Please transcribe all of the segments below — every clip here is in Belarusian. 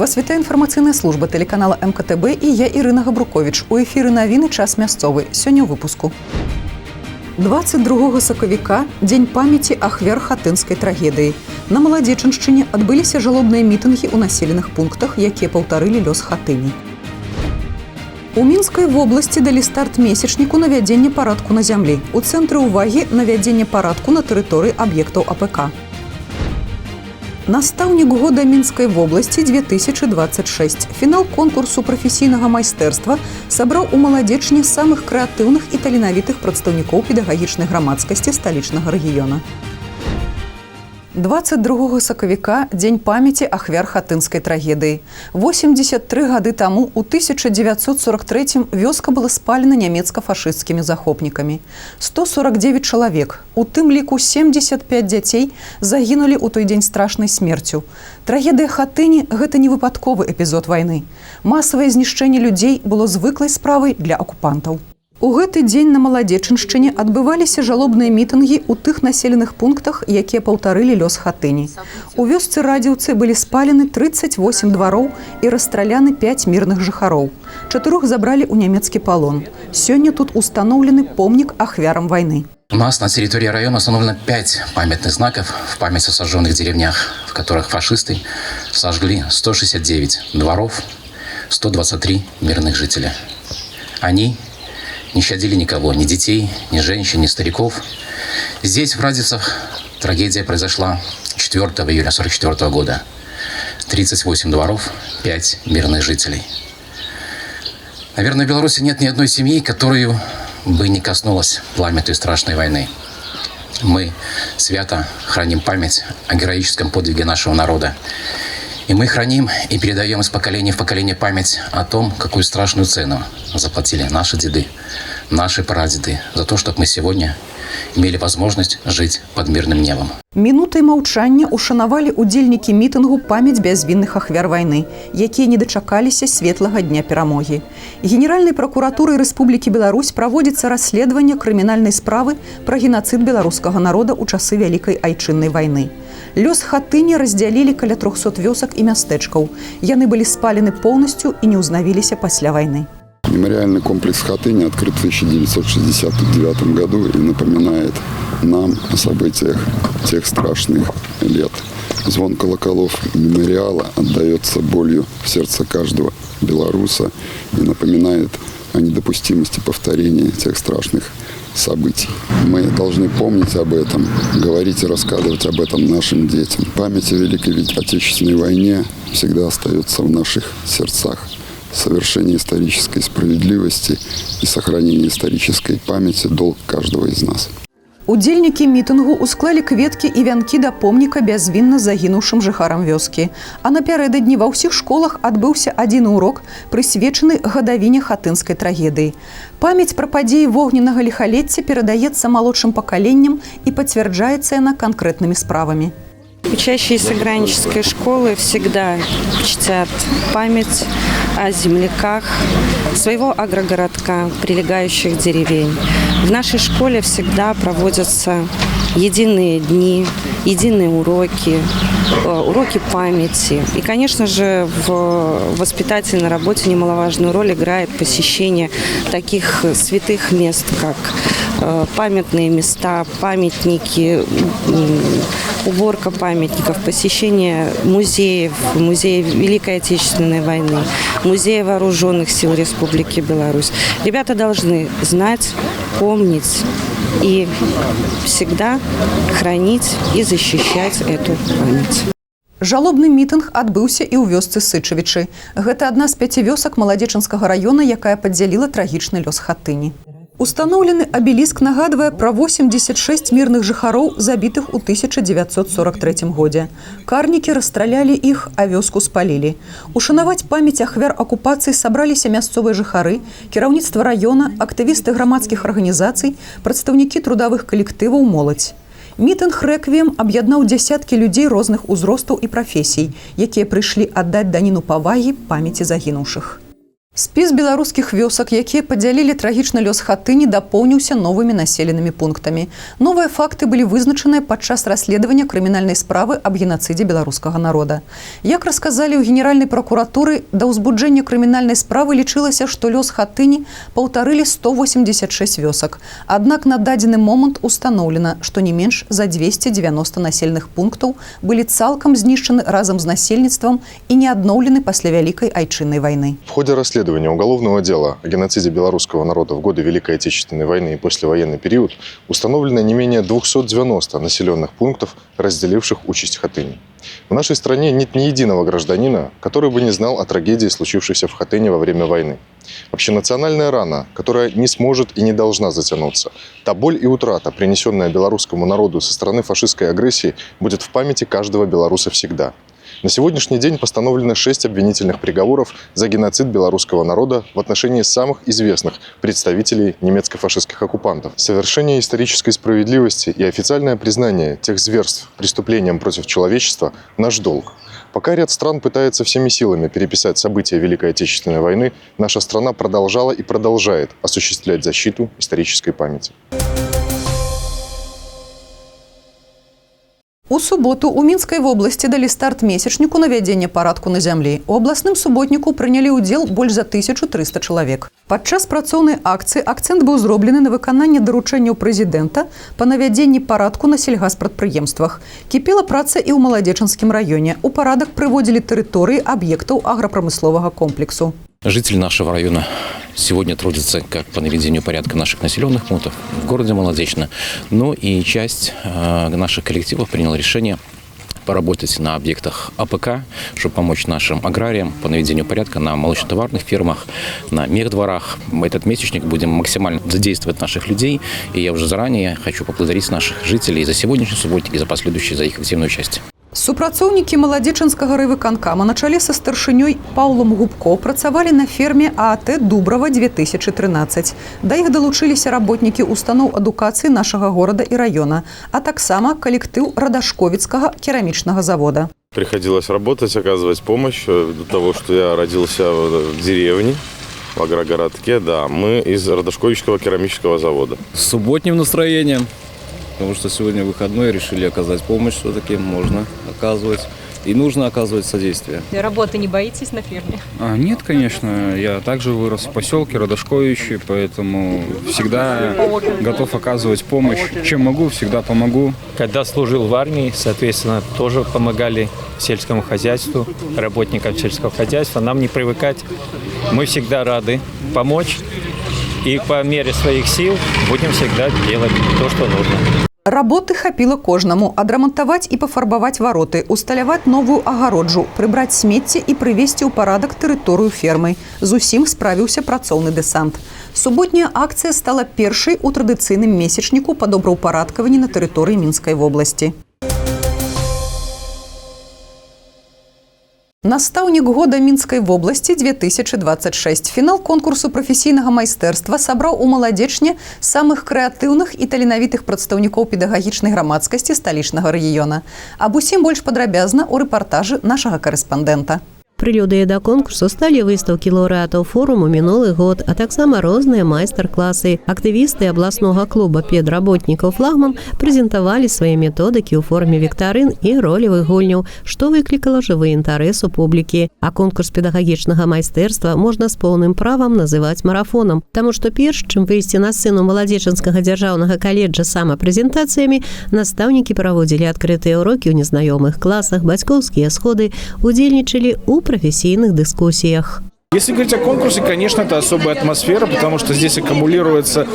Вас вітае інфармацыйная служба тэлеканала МКТБ і я, Ірына Габрукович. У эфіры навіны «Час мясцовы». Сёння ў выпуску. 22 сакавіка — дзень памяці ахвяр хатынскай трагедыі. На Маладзечаншчыне адбыліся жалобныя мітынгі ў населеных пунктах, якія паўтарылі лёс Хатыні. У Мінскай вобласці далі старт месячніку навядзення парадку на зямлі. У цэнтры ўвагі навядзенне парадку на тэрыторыі аб'ектаў АПК. Настаўнік года Мінскай вобласці 2026. Фінал конкурсу прафесійнага майстэрства сабраў у Маладзечне самых крэатыўных і таленавітых прадстаўнікоў педагагічнай грамадскасці сталічнага рэгіёна. 22 сакавіка — дзень памяці ахвяр хатынскай трагедыі. 83 гады таму, у 1943, вёска была спалена нямецка-фашысцкімі захопнікамі. 149 чалавек, у тым ліку 75 дзяцей, загінулі ў той дзень страшнай смерцю. Трагедыя Хатыні — гэта не выпадковы эпізод вайны. Масавае знішчэнне людзей было звыклай справай для акупантаў. У гэты дзень на Маладзечаншчыне адбываліся жалобныя мітынгі ў тых населеных пунктах, якія паўтарылі лёс Хатыні. У вёсцы Радзіўцы былі спалены 38 двароў і расстраляны 5 мірных жыхароў. Чатырох забралі ў нямецкі палон. Сёння тут устаноўлены помнік ахвярам вайны. У нас на территории района установлено пять памятных знаков в память о сожженных деревнях, в которых фашисты сожгли 169 дворов, 123 мирных жителя. Они не щадили никого, ни детей, ни женщин, ни стариков. Здесь, в Радивцах, трагедия произошла 4 июля 1944 года. 38 дворов, 5 мирных жителей. Наверное, в Беларуси нет ни одной семьи, которую бы не коснулось пламя той страшной войны. Мы свято храним память о героическом подвиге нашего народа. И мы храним и передаем из поколения в поколение память о том, какую страшную цену заплатили наши деды, наши прадеды за то, чтобы мы сегодня имели возможность жить под мирным небом. Мінутай маўчання ушанавалі удзельнікі мітынгу памяць бязвінных ахвяр вайны, якія не дачакаліся светлага дня перамогі. Генеральнай пракуратурай Рэспублікі Беларусь праводзіцца расследаванне крымінальнай справы пра генацыд беларускага народа ў часы Вялікай Айчыннай вайны. Лёс Хатыні раздзялілі каля 300 вёсак і мястэчкаў. Яны былі спалены поўнасцю і не ўзнавіліся пасля вайны. Мемориальный комплекс Хатыни открыт в 1969 году и напоминает нам о событиях тех страшных лет. Звон колоколов мемориала отдается болью в сердце каждого белоруса и напоминает о недопустимости повторения тех страшных событий. Мы должны помнить об этом, говорить и рассказывать об этом нашим детям. Память о Великой Отечественной войне всегда остается в наших сердцах. Совершение исторической справедливости и сохранение исторической памяти – долг каждого из нас. Удзельнікі мітынгу усклалі кветкі і вянкі да помніка бязвінна загінуўшым жыхарам вёскі. А напярэдадні ва ўсіх школах адбыўся адзіны урок, прысвечаны гадавіне хатынскай трагедыі. Памяць пра падзеі вогненнага ліхалецця перадаецца малодшым пакаленням, і пацвярджаецца яна канкрэтнымі справамі. Учащиеся Гранической школы всегда чтят память о земляках своего агрогородка, прилегающих деревень. В нашей школе всегда проводятся единые дни, единые уроки, уроки памяти. И, конечно же, в воспитательной работе немаловажную роль играет посещение таких святых мест, как памятные места, памятники, уборка памятников, посещение музеев, музея Великой Отечественной войны, музея Вооруженных сил Республики Беларусь. Ребята должны знать, помнить и всегда хранить и защищать эту память. Жалобны мітынг адбыўся і ў вёсцы Сычавічы. Гэта адна з пяці вёсак Маладзечанскага раёна, якая падзяліла трагічны лёс Хатыні. Устаноўлены абеліск нагадвае пра 86 мірных жыхароў, забітых у 1943 годзе. Карнікі расстралялі іх, а вёску спалілі. Ушанаваць памяць ахвяр акупацыі сабраліся мясцовыя жыхары, кіраўніцтва раёна, актывісты грамадскіх арганізацый, прадстаўнікі трудавых калектываў, моладзь. Мітынг рэквіем аб'яднаў дзясяткі людзей розных узростаў і прафесій, якія прыйшлі аддаць даніну павагі памяці загінуўшых. Спіс беларускіх вёсак, якія падзялілі трагічны лёс Хатыні, дапоўніўся новымі населенымі пунктамі. Новыя факты былі вызначаныя падчас расследавання крымінальнай справы аб генацыдзе беларускага народа. Як расказалі ў генеральнай пракуратуры, да ўзбуджэння крымінальнай справы лічылася, што лёс Хатыні паўтарылі 186 вёсак. Аднак на дадзены момант устаноўлена, што не менш за 290 населеных пунктаў былі цалкам знішчаны разам з насельніцтвам і не адноўлены пасля Вялікай айчыннай вайны. В ходе расследования уголовного дела о геноциде белорусского народа в годы Великой Отечественной войны и послевоенный период установлено не менее 290 населенных пунктов, разделивших участь Хатыни. В нашей стране нет ни единого гражданина, который бы не знал о трагедии, случившейся в Хатыни во время войны. Общенациональная рана, которая не сможет и не должна затянуться. Та боль и утрата, принесенная белорусскому народу со стороны фашистской агрессии, будет в памяти каждого белоруса всегда. На сегодняшний день постановлено 6 обвинительных приговоров за геноцид белорусского народа в отношении самых известных представителей немецко-фашистских оккупантов. Совершение исторической справедливости и официальное признание тех зверств преступлением против человечества – наш долг. Пока ряд стран пытается всеми силами переписать события Великой Отечественной войны, наша страна продолжала и продолжает осуществлять защиту исторической памяти. У суботу ў Мінскай вобласці далі старт месячніку навядзення парадку на зямлі. У абласным суботніку прынялі ўдзел больш за 1300 чалавек. Падчас працоўнай акцыі акцэнт быў зроблены на выкананне даручэнняў прэзідэнта па навядзенні парадку на сельгаспрадпрыемствах. Кіпела праца і ў Маладзечанскім раёне. У парадак прыводзілі тэрыторыі аб'ектаў аграпрамысловага комплексу. Жители нашего района сегодня трудятся как по наведению порядка наших населенных пунктов в городе Молодечно, но и часть наших коллективов приняла решение поработать на объектах АПК, чтобы помочь нашим аграриям по наведению порядка на молочно-товарных фермах, на мехдворах. Мы этот месячник будем максимально задействовать наших людей, и я уже заранее хочу поблагодарить наших жителей за сегодняшний субботник и за последующие, за их активное участие. Супрацоўнікі Маладзечанскага райвыканкама на чале са старшынёй Паўлам Губко працавалі на ферме ААТ «Дубрава 2013». Да іх далучыліся работнікі устаноў адукацыі нашага горада і раёна, а таксама калектыў Радашковіцкага керамічнага завода. Приходилось работать, оказывать помощь до того, что я родился в деревне, в агрогородке, да, мы из Радошковичского керамического завода. С субботним настроением, потому что сегодня выходной, решили оказать помощь, все-таки можно оказывать и нужно оказывать содействие. Работы не боитесь на ферме? Нет, конечно, я также вырос в поселке Радошковичи, поэтому всегда готов оказывать помощь. Чем могу, всегда помогу. Когда служил в армии, соответственно, тоже помогали сельскому хозяйству, работникам сельского хозяйства. Нам не привыкать. Мы всегда рады помочь. И по мере своих сил будем всегда делать то, что нужно. Работы хапіла кожнаму: адрамантаваць і пафарбаваць вароты, усталяваць новую агароджу, прыбраць смецце і прывесці ў парадак тэрыторыю фермы. З усім справіўся працоўны дэсант. Суботняя акцыя стала першай у традыцыйным месячніку па добраўпарадкаванні на тэрыторыі Мінскай вобласці. Настаўнік года Мінскай вобласці 2026. Фінал конкурсу прафесійнага майстэрства сабраў у Маладзечне самых крэатыўных і таленавітых прадстаўнікоў педагагічнай грамадскасці сталічнага рэгіёна. Аб усім больш падрабязна ў рэпартажы нашага карэспандэнта. Прэлюдыяй да конкурсу сталі выстаўкі лаўрэатаў форуму мінулы год, а таксама розныя майстар-класы. Актывісты абласнога клуба педработнікаў «Флагман» прэзентавалі свае методыкі ў форме віктарын і ролевых гульняў, што выклікала жывы інтарэс у публікі. А конкурс педагагічнага майстэрства можна з поўным правам называць марафонам, таму што перш, чым выйсці на сцэну Маладзечанскага дзяржаўнага каледжа самапрэзентацыямі, настаўнікі праводзілі адкрытыя ўрокі ў незнаёмых класах, бацькоўскія сходы, удзельнічалі ў прафесійных дыскусіях. Если говорить о конкурсе, конечно, это особая атмосфера, потому что здесь аккумулируется,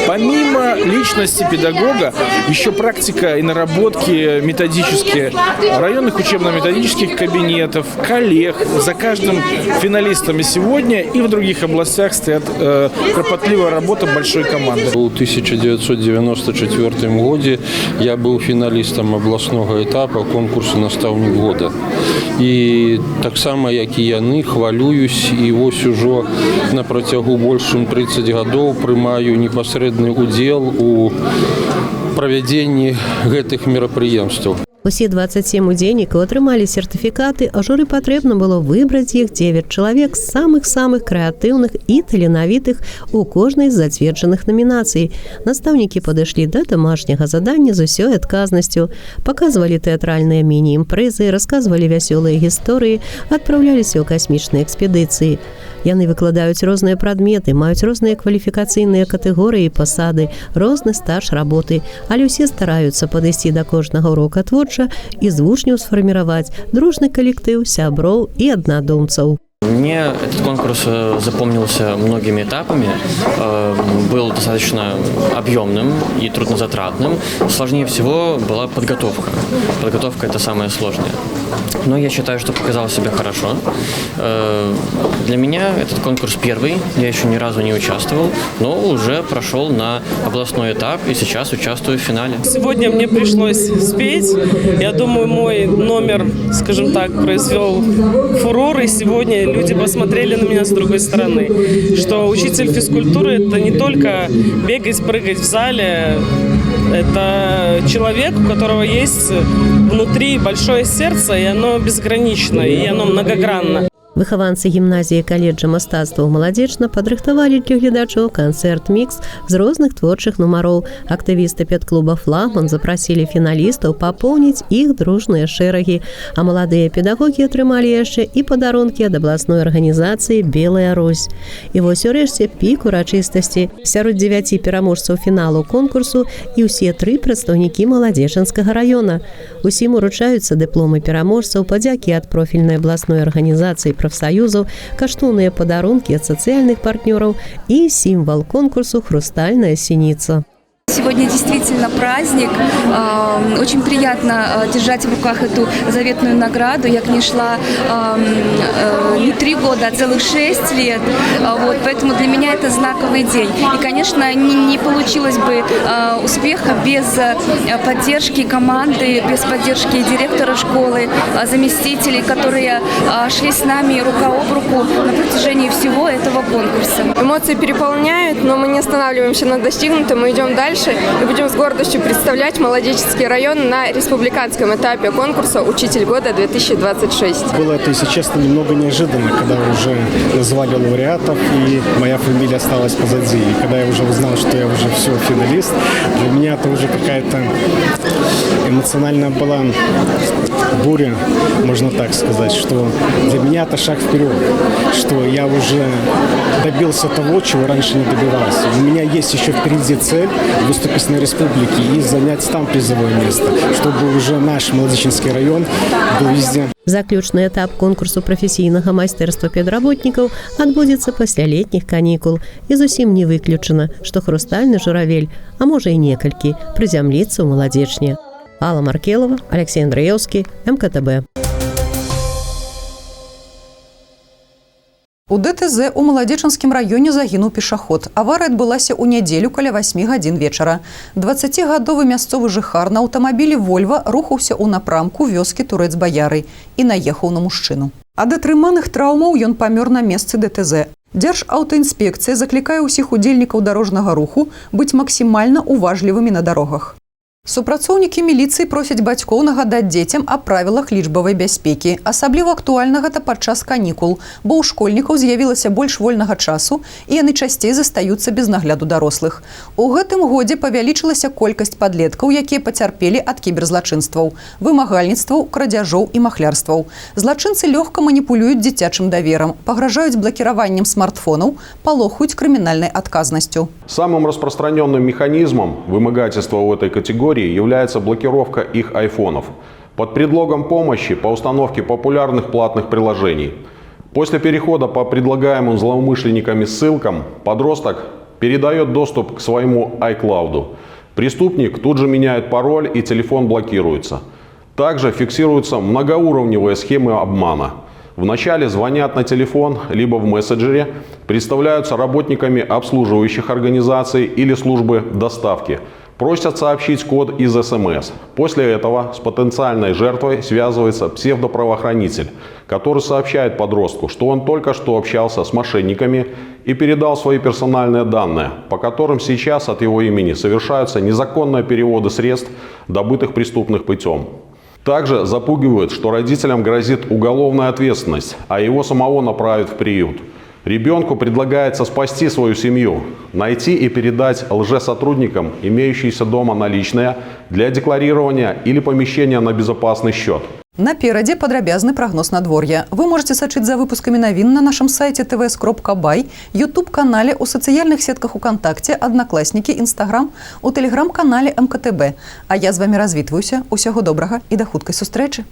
помимо личности педагога, еще практика и наработки методические районных учебно-методических кабинетов, коллег. За каждым финалистом и сегодня, и в других областях стоят кропотливая работа большой команды. У 1994 годзе я был финалистом областного этапа конкурса «Настаўнік года». І таксама, як і яны, хвалююсь, і вось ужо на працягу больш чым 30 гадоў прымаю непасрэдны удзел у правядзенні гэтых мерапрыемстваў. Усе 27 удзельнікаў атрымалі сертыфікаты, а журы патрэбна было выбраць іх 9 чалавек з самых-самых крэатыўных і таленавітых у кожнай з зацверджаных намінацый. Настаўнікі падышлі да домашняга задання з усёй адказнасцю, паказвалі тэатральныя міні-імпрэзы, расказвалі вясёлыя гісторыі, адпраўляліся ў касмічныя экспедыцыі. Яны выкладаюць розныя прадметы, маюць розныя кваліфікацыйныя катэгорыі і пасады, розны стаж работы, але ўсе стараюцца падысці да кожнага урока творча і з вучняў сфарміраваць дружны калектыў сяброў і аднадумцаў. Мне этот конкурс запомнился многими этапами, был достаточно объемным и труднозатратным. Сложнее всего была подготовка. Подготовка – это самое сложное. Но я считаю, что показал себя хорошо. Для меня этот конкурс первый, я еще ни разу не участвовал, но уже прошел на областной этап и сейчас участвую в финале. Сегодня мне пришлось спеть. Я думаю, мой номер, скажем так, произвел фурор, и сегодня люди посмотрели на меня с другой стороны, что учитель физкультуры – это не только бегать, прыгать в зале, это человек, у которого есть внутри большое сердце, и оно безгранично, и оно многогранно. Выхаванцы гімназіі каледжа мастацтваў Маладзечна падрыхтавалі для гледачоў канцэрт-мікс з розных творчых нумароў. Актывісты педклуба «Флагман» запрасілі фіналістаў папоўніць іх дружныя шэрагі. А маладыя педагогі атрымалі яшчэ і падарункі ад абласной арганізацыі «Белая Русь». І вось урэшце пік урачыстасці. Сярод 9 пераможцаў фіналу конкурсу і ўсе тры прадстаўнікі Маладзечанскага раёна. Усім уручаюцца дыпломы пераможцаў, падзякі ад профільнай абласной арганізацыі прафсаюзаў, каштоўныя падарункі ад сацыяльных партнёраў і сімвал конкурсу «Хрустальная сініца». Сегодня действительно праздник. Очень приятно держать в руках эту заветную награду. Я к ней шла не 3 года, а целых 6 лет. Вот, поэтому для меня это знаковый день. И, конечно, не получилось бы успеха без поддержки команды, без поддержки директора школы, заместителей, которые шли с нами рука об руку на протяжении всего этого конкурса. Эмоции переполняют, но мы не останавливаемся на достигнутом, мы идем дальше и будем с гордостью представлять Молодечненский район на республиканском этапе конкурса «Учитель года 2026». Было это, если честно, немного неожиданно, когда уже назвали лауреатов, и моя фамилия осталась позади. И когда я уже узнал, что я уже все финалист, для меня это уже какая-то эмоциональная была буря, можно так сказать, что для меня это шаг вперед, что я уже добился того, чего раньше не добивался. У меня есть еще впереди цель выступить на республике и занять там призовое место, чтобы уже наш Молодечненский район был везде. Заключны этап конкурсу прафесійнага майстэрства педработнікаў адбудзецца пасля летніх канікул. І зусім не выключана, што хрустальны журавель, а можа і некалькі, прызямліцца ў Маладзечне. Алла Маркелова, Алексей Андреевский, МКТБ. У ДТЗ у Маладзечанскім раёне загінуў пешаход. Аварыя адбылася ў нядзелю каля 8 гадзін вечара. 20-гадовы мясцовы жыхар на аўтамабілі «Вольва» рухаўся ў напрамку вёскі Турэц-Баяры і наехаў на мужчыну. Ад атрыманых траўмаў ён памёр на месцы ДТЗ. Дзяржаўтаінспекцыя заклікае ўсіх удзельнікаў дарожнага руху быць максімальна уважлівымі на дарогах. Супрацоўнікі міліцыі просяць бацькоў нагадаць дзецям аб правілах лічбавай бяспекі. Асабліва актуальна гэта падчас канікул, бо ў школьнікаў з'явілася больш вольнага часу і яны часцей застаюцца без нагляду дарослых. У гэтым годзе павялічылася колькасць падлеткаў, якія пацярпелі ад кіберзлачынстваў, вымагальніцтваў, крадзяжоў і махлярстваў. Злачынцы лёгка маніпулююць дзіцячым даверам, пагражаюць блакіраваннем смартфонаў, палохаюць крымінальнай адказнасцю. Самым распространенным механизмом вымогательства в этой категории является блокировка их айфонов под предлогом помощи по установке популярных платных приложений. После перехода по предлагаемым злоумышленниками ссылкам подросток передает доступ к своему iCloud. Преступник тут же меняет пароль, и телефон блокируется. Также фиксируются многоуровневые схемы обмана. Вначале звонят на телефон, либо в мессенджере, представляются работниками обслуживающих организаций или службы доставки. Просят сообщить код из СМС. После этого с потенциальной жертвой связывается псевдоправоохранитель, который сообщает подростку, что он только что общался с мошенниками и передал свои персональные данные, по которым сейчас от его имени совершаются незаконные переводы средств, добытых преступных путем. Также запугивают, что родителям грозит уголовная ответственность, а его самого направят в приют. Ребенку предлагается спасти свою семью, найти и передать лжесотрудникам имеющиеся дома наличные для декларирования или помещения на безопасный счет. Наперадзе падрабязны прагноз надвор'я. Вы можаце сачыць за выпускамі навін на нашым сайце tvs.by, YouTube-канале, у сацыяльных сетках УКантакце, Аднакласнікі, Інстаграм, у тэлеграм-канале МКТБ. А я з вамі развітваюся. Усяго добрага і да хуткай сустрэчы.